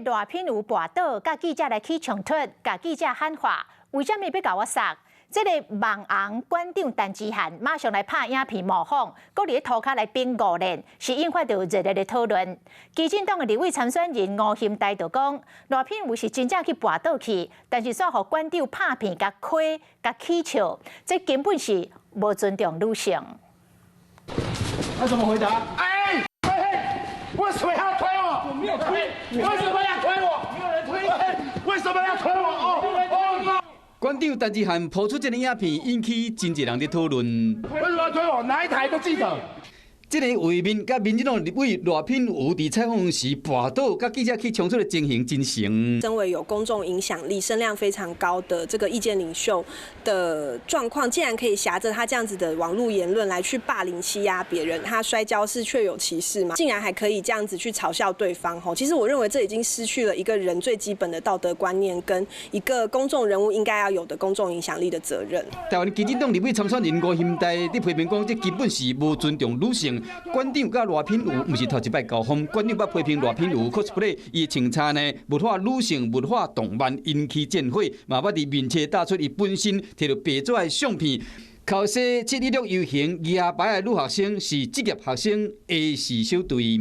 賴品妤跋倒，佮記者來起衝突，共記者喊話，為啥物欲共我殺？這个網紅館長陳之漢馬上來拍影片模仿，閣佇咧塗跤來反五連，是引發著熱烈的討論。基進黨的立委參選人吳欣岱就講，賴品妤是真正去跋倒去，但是煞予館長拍片共虧共起笑，這根本是無尊重女性。他怎麼回答？哎，為什麼要推我？我沒有推。為什麼要推我？沒有人推。為什麼要推我？哦哦。館長陳之漢拋出這个影片，引起真濟人佇討論。為什麼要推我？哪一台的記者？這个畫面佮民進黨立委賴品妤佇採訪時跋倒，佮記者起衝突的情形真像。身為有公眾影響力、聲量非常高的這個意見領袖的狀況，竟然可以挾著他這樣子的網路言論來去霸凌欺壓別人，他摔跤是確有其事嗎？竟然還可以這樣子去嘲笑對方，吼！其實我認為這已經失去了一個人最基本的道德觀念，跟一個公眾人物應該要有的公眾影響力的責任。台灣基進黨立委參選人吳欣岱佇批評講，這根本是無尊重女性。館長佮賴品妤毋是頭一擺交鋒，館長捌批評賴品妤 cosplay 伊穿衫呢，物化女性、物化動漫，引起戰火，嘛捌佇面冊打出伊本身摕著白紙的相片。考試716遊行舉牌的女學生是職業學生 A 四小隊。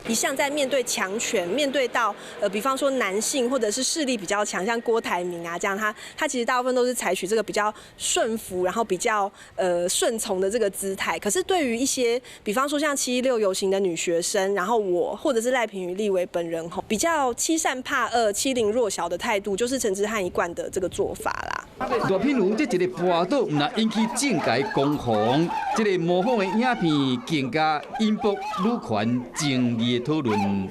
一向在面對強權，面對到比方說男性或者是勢力比較強，像郭台銘啊這樣，他其實大部分都是採取這個比較順服，然後比較順從的這個姿態。可是對於一些，比方說像716遊行的女學生，然後我或者是賴品妤立委本人吼，比較欺善怕惡、欺凌弱小的態度，就是陳之漢一貫的這個做法啦。賴品妤這一個跋倒，毋但引起政界攻防，這个模仿的影片更加引爆女權爭議的討論。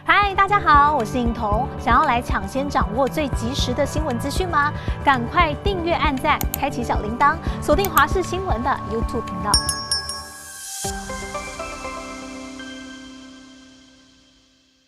嗨，大家好，我是穎彤。想要來搶先掌握最及時的新聞資訊嗎？趕快訂閱、按讚、開啟小鈴鐺，鎖定華視新聞的 YouTube 頻道。